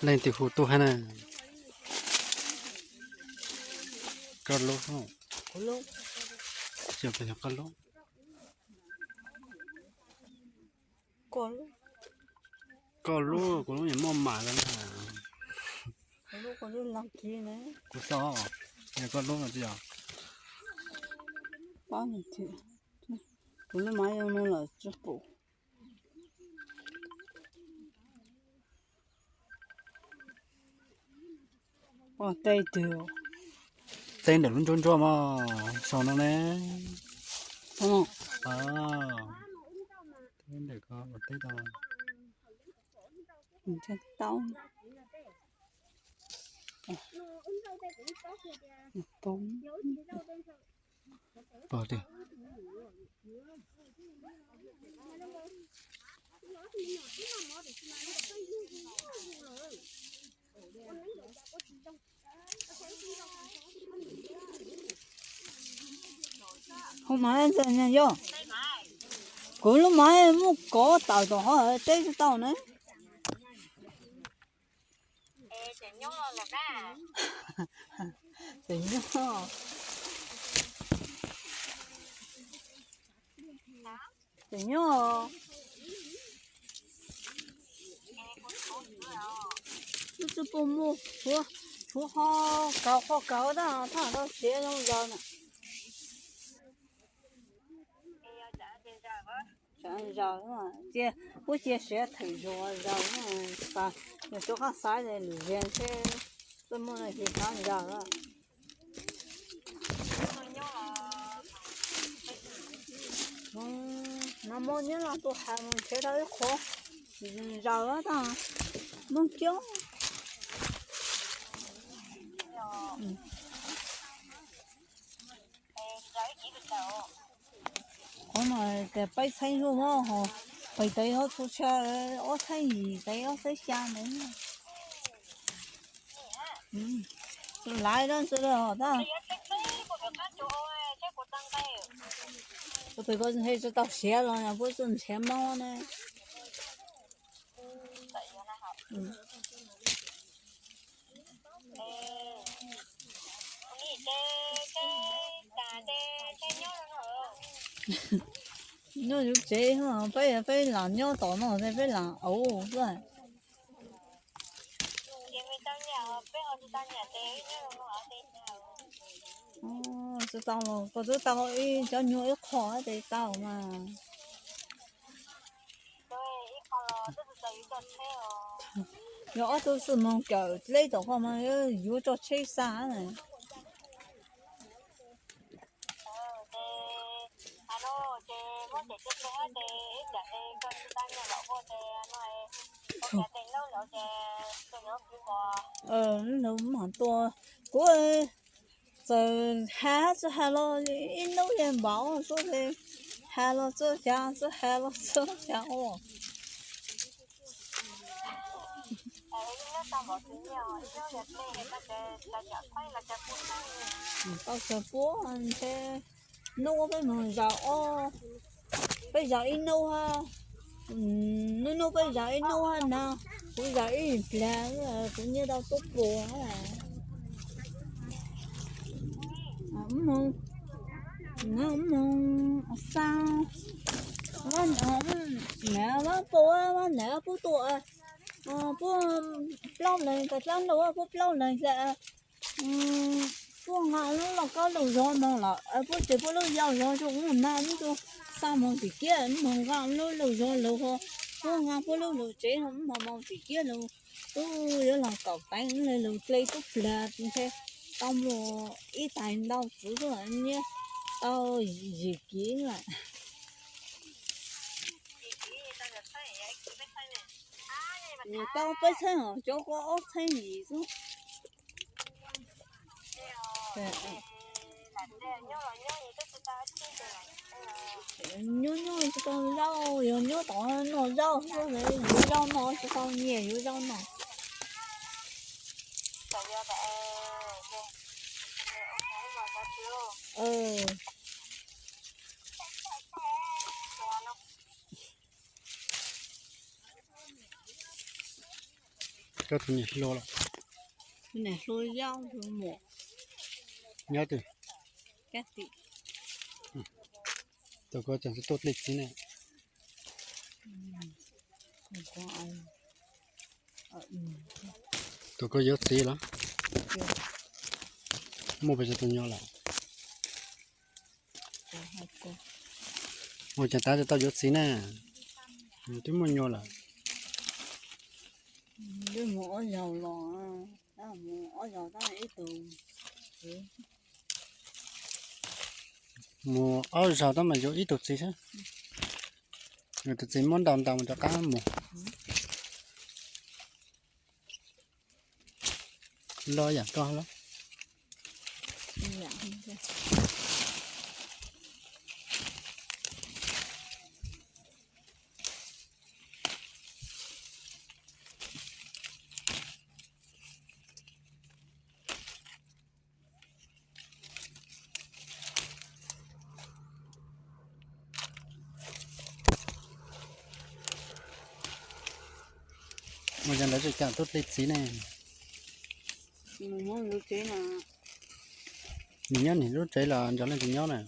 Leej twg hu tuaj hab na? Koj lub, koj lub, koj lub, kuv lub niam muaj mam lawm na. Kuv xav, yog koj lub no tsis yog? Kuv lub mas zoo no lawm tsis pum. Ua teb twg? Teb ntawm lub ntsuab ntsuab mog, sau no ne. Teb ntawm ko ua teb tau. Pog tiag. Hauv mas ntxawm yog kuv lub mas muaj kov tawm tom hauv teb tsis tau na. Tseem nyob. Tseem nyob. Twb tsis pom muaj, tshuav, tshuav ho kaus, ho kaus tab thaj tau siav zoo zaws na. Zaws, cia, kuv cia siav thawm zuag zaws, yog rov qab xaiv lwm zaug seb tuaj muaj no ces xav zaws. No muaj nyob los tus hav mus nrhiav tau ib qho zaws tag, muaj coob. Qhov no tias peb txheeb zuj mo ho, pem tes ho txhua tshaj ob txheeb yim tes ob txheeb xya ntawd. Laiv dab ntse li os tab. Kuv pem ko ntshe tsis tau siav los puab tsuas nrhiav mob ne. Nyob yuv tsev, peb peb lam nyob tom no peb lam auv xwb. Tsis tau los koj twb tau ib cov nyuag ib qho tes tau mas. Yog ob tug xwb moog kawm dleb tom qhov mas yuav tso tsheb xa. Lawv mam tua, kuv txawm has tsis has los ib hnub yeej npaum xwb, has los txog xya, txog has los txog xya ua. Tau xav puab ntshe hnub peb mus zaum ob, peb zaum ib hnub, hnub hnub peb zaum ib hnub hab na, kuv zaum ib plag, kuv nyiaj tau tuab puas. Moog, moog xa, nam vab pau, vab nam puab tua, puab plaub leeg, tas dlaab lauj puab plaub leeg xwb. Puab nqa lub lauj kaub lauj zog moog los puab tsev puab lub yau zog zoo ub nag, wb tug xa moog tim kiab, wb moog nqa lub lauj zog lug, puab nqa puab lub lug tsev, wb moog moog tim kiab lug. Tub yuav lug kaum teev le lug dle tub plag ntshe tau muaj ib tais ntau txwv tuaj nyiaj tau yim kiv lawm. Tau peb txheeb os, cov ko ob txheeb yim xwb. Nyob nyob tsis tau zaub, yog nyob tom noj zaub xwb, yuav zaub no tsis tau nyiaj yuav zaub no. Koj tus niam hluas los? Tus niam hluas yau tus muam. Nyob twg? Kab tim. Tus ko tseem tuaj dle txiv ne. Tus ko yuav txiv los? Muaj pes tsawg tus nyuam lawm? Ua cas tab tsis tau yuav txiv na? Twb muaj nyuam lawm. Twb mus ob zaug los, mus ob zaug tab ib tug txiv. Mus ob zaug tab mas yuav ib tug txiv xwb. Tus txiv muab ntaus ntaus mus rov qab mus. Lo yam koj los. Ua cas ntawd tsis kam tuaj dle txiv ne? Nws nyob nws lub tsev los nrog leej twg nyob na.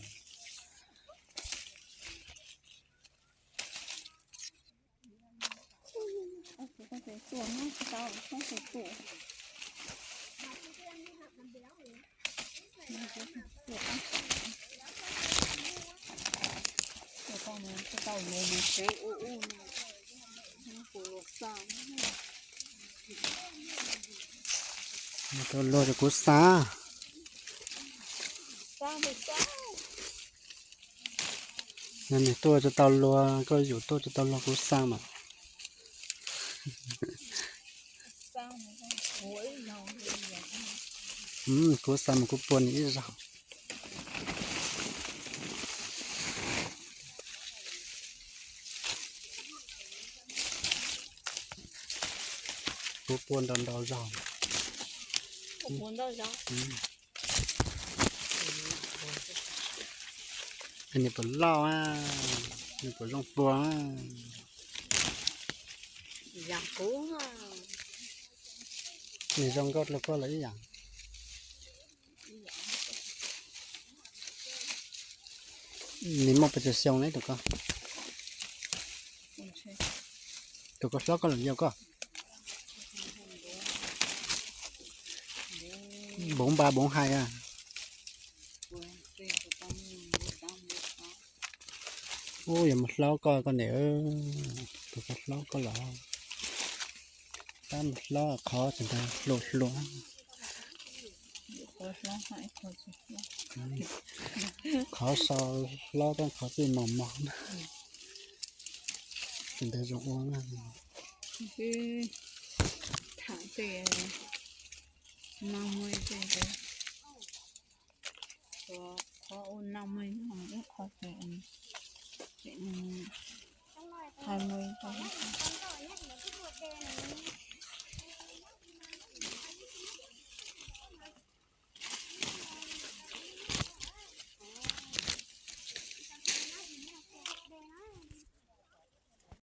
Tau luag rau kuv xa. Nws tuaj tsis tau luag, koj yuav tuaj tsis tau luag kuv xa mas. Kuv xa mas kuv pua nws ib zaug. Kuv pua ntau ntau zaug. Nws puas loj, nws puas zoo pua. Nws zoo nkauj dua koj los ib yam. Nws muaj pes tsawg xyoo ne tus ko? Tus ko hlob koj los yog koj? Bốn ba bốn hai a. Ub, yuav mus hlob koj koj niam, tus ko hlob koj los. Tab mus hlob qhov tseem ntawd hluas hluas. Qhov sau hlob tab qhov txij mos mos na. Tseem ntawd zoo ua na. Tham tej no mus tej, qhov ua no mus ib qho ces tseem hais mus ib qho.